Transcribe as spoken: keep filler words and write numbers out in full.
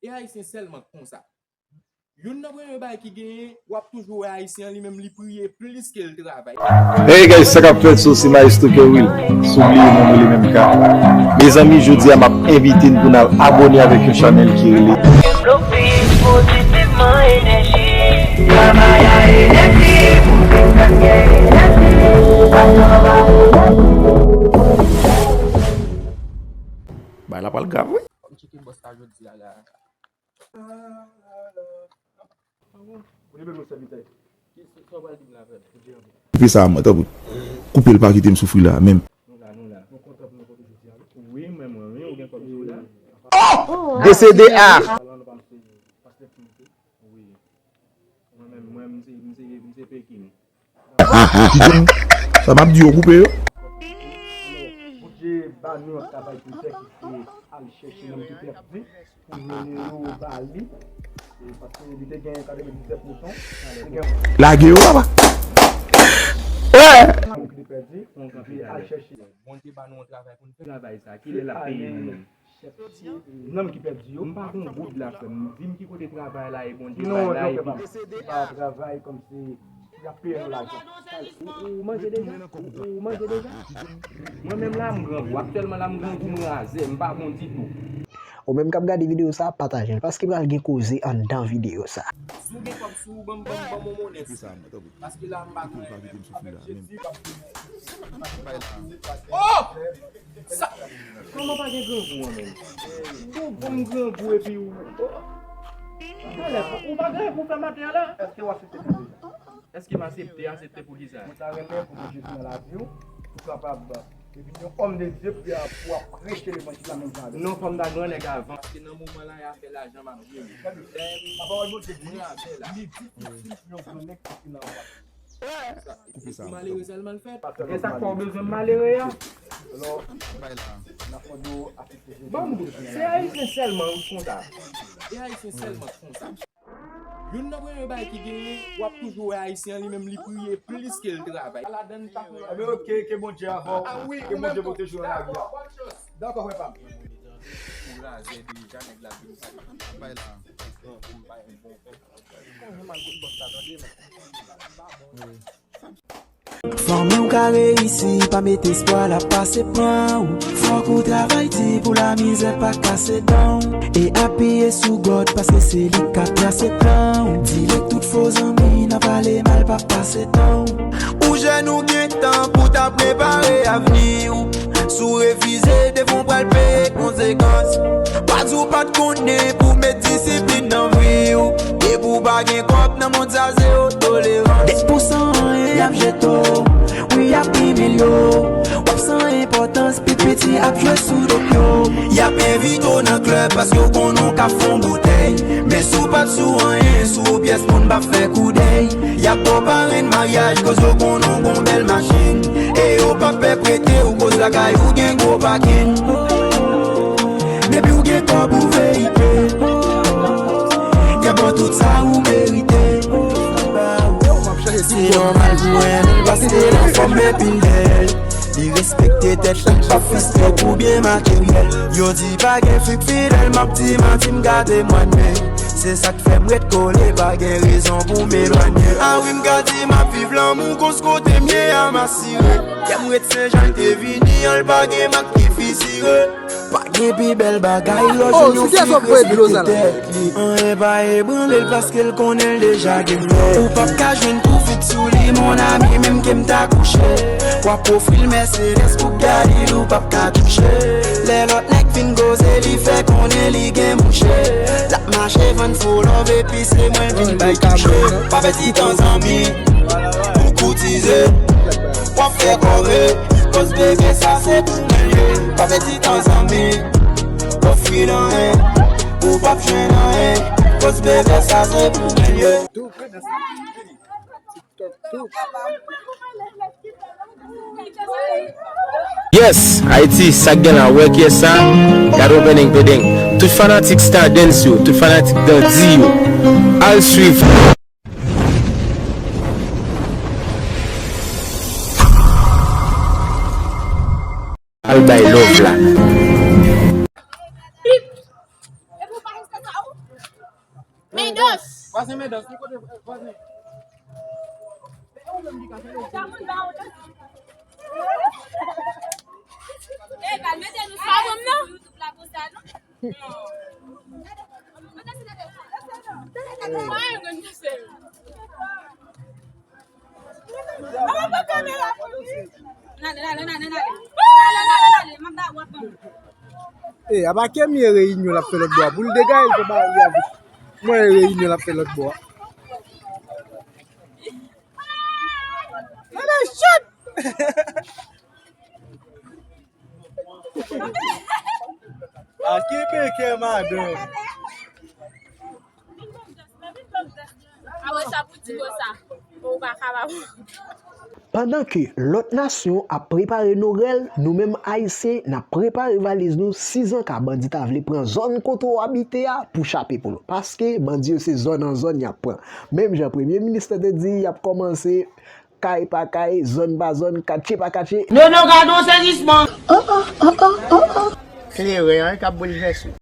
E Ayisyen sèlman k konsa. Youn nan premye bagay ki genyen, w ap toujou wè Ayisyen an li menm li priye plis ke l travay. Hey guys, sa k ap fèt? So, se Maestro Kerwil. Soubliye non, mwen li menm ka. Mezanmi, jodi a m ap envite n pou n al abòne avèk yon chanèl ki rele Devlope pozitiveman enèji. Travay a enèji pou fè sa gen enèji. Bay la pral grav, wi. Fò m tcheke bòs la jodi a la. Koupe sa a mwen, tanpri. Koupe l, pa kite m soufri la menm. Desede a. Sa m ap di yo, koupe yo. Bondye ba nou yon travay pou n fè ki se al chèche nonm ki pèdi pou mennen yo ba li. E, paske li te gen katrevenndisèt mouton, li te gen Lage yo, papa. Nonm ki te pèdi, pou n kanpe al chèche. Bondye ba nou yon travay pou n fè. Travay sa, kilè l ap peye nou menm? Nonm ki pèdi yo. M pa gon goud la, frè m. Di m ki kote travay la ye, Bondye bay la, epi se pa travay kòmsi y ap peye nou lajan. Ou, ou manje deja? Ou, ou manje deja? Mwen menm la, m grangou. Aktyèlman la, m grangou, m razè, m pa bon ditou. Ou menm k ap gade videyo sa, pataje l, paske pral gen koze anndan videyo sa. Si w gen kòb sou ou, ban m, ban m, ban m yon monnen. Paske la, m pa gen. Avèk Jezi, m ap. Oh! Sa, kòman pa gen grangou an menm? Ou bon grangou epi ou, oh. Talè, ou pa gen pou fè maten an la? Èske w aksepte Kris deja? Èske m aksepte? Aksepte pou kisa? Mwen ta renmen pou gen Jezi nan lavi w, pou kapab vin yon òm de Dye, pou, pou w ap preche levanjil la menm jan avè l. Non, fò m ta gran nèg avan. Paske nan moman la, y a fè lajan m ap jere. Lè m, papa w Bondye di, li difisil pou yon gran nèg soti nan vwa. Koupe sa. Pou malere sèlman l fèt. E sa k fè w bezwen malere a? Bon, se Ayisyen sèlman ou konsa. E Ayisyen sèlman konsa. Youn nan premye bagay ki genyen, w ap toujou wè Ayisyen an li menm li priye plis ke l travay. Ladann pa fè. Ebyen, oke, ke Bondye avè w. Ke Bondye pwoteje w nan lavi a. Dakò, frè pa m. Ou razè deja, nèg la vin sa. Bay la. Fanmi w ka reyisi, pa mete espwa l ap pase pran w. Fòk ou travay di pou lamizè pa kase dan w. E apiye sou God, paske se li k ka trase plan w. Delete tout fo zanmi, nan pale mal pa pase tan w. Ou jèn, ou gen tan pou ta prepare avni w. Si w refize, devan w pral peye konsekans. Pa di w pa t konnen pou met disiplin nan vi w. Depi w pa gen kòb nan mond sa, zewo tolerans. Depi w san anyen, y ap jete w. Wi, y ap imilye w. W ap san enpòtans, pi piti ap jwe sou do pye w. Y ap envite w nan klèb paske w konnen w ka fon boutèy. Men si w pa t sou anyen, sou pyès moun p ap fè koudèy. Y ap ba w parenn maryaj koz yo konnen w gon bèl machin. E yo p ap pè prete w koz lakay ou gen gwo pakin. Depi w gen kòb ou verite. Y ap ba w tout sa ou merite. Se nòmal pou renmen l paske l anfòm epi l bèl. Li respekte tèt li, l pa fristrè pou byen materyèl. Yo di pa gen fi k fidèl, m ap di manti, m ka temwanye. Se sa k fè m ret kole, pa gen rezon pou m elwanye. A wi, m ka di m ap viv lanmou, koz kote m ye a m asire. Kè m ret Senjan, l te vini an, l pa gen mak ki fisire. Pa gen pi bèl bagay, lè w jwenn yon fi k respekte tèt li. Anyen pa ebranle l paske l konnen l deja gen lè. Ou p ap ka jwenn pou fi k sou li, mon ami, menm ke m ta kouche. W ap ofri l Mercedes pou gade l, ou p ap ka touche. Lè lòt nèg fin koze, li fè konnen li gen mouche. L ap mache vann fo love, epi se mwen l vin bay touche. Pa pèdi tan zanmi, ou koutize. W ap fè kòve, koz bebe sa se pou mwen l ye. Pa pèdi tan zanmi, ofri l anyen, ou p ap jwenn anyen. Koz bebe sa se pou mwen l ye. Yes, Ayiti, sa k gen la, wè kyès sa? Gade yon pendeng pendeng. Tout fanatik Stardens yo, tout fanatik Dandi yo, al swiv. Al bay love la. Mendos. Vwazen Mendos, li kote vwazen? Pa bon, non. E, apa Kemi e reyinyon l ap fè lòt bò a? Pou l degaje l pou ba li a. Mwen e reyinyon l ap fè lòt bò a. Gade chat! A kenbe kè madanm. Awe sa pou di konsa. Ou pa kapab. Pandan ke lòt nasyon ap prepare Nwèl, nou menm Ayisyen n ap prepare valiz nou sizanka bandi ta vle pran zòn kote w abite a pou chape pou nou. Paske bandi yo se zòn an zòn y ap pran. Menm jan premye minis lan te di, y ap kòmanse kay pa kay, zòn pa zòn, katye pa katye. Nono, gade yon sezisman! Kleren an k ap boulvèse.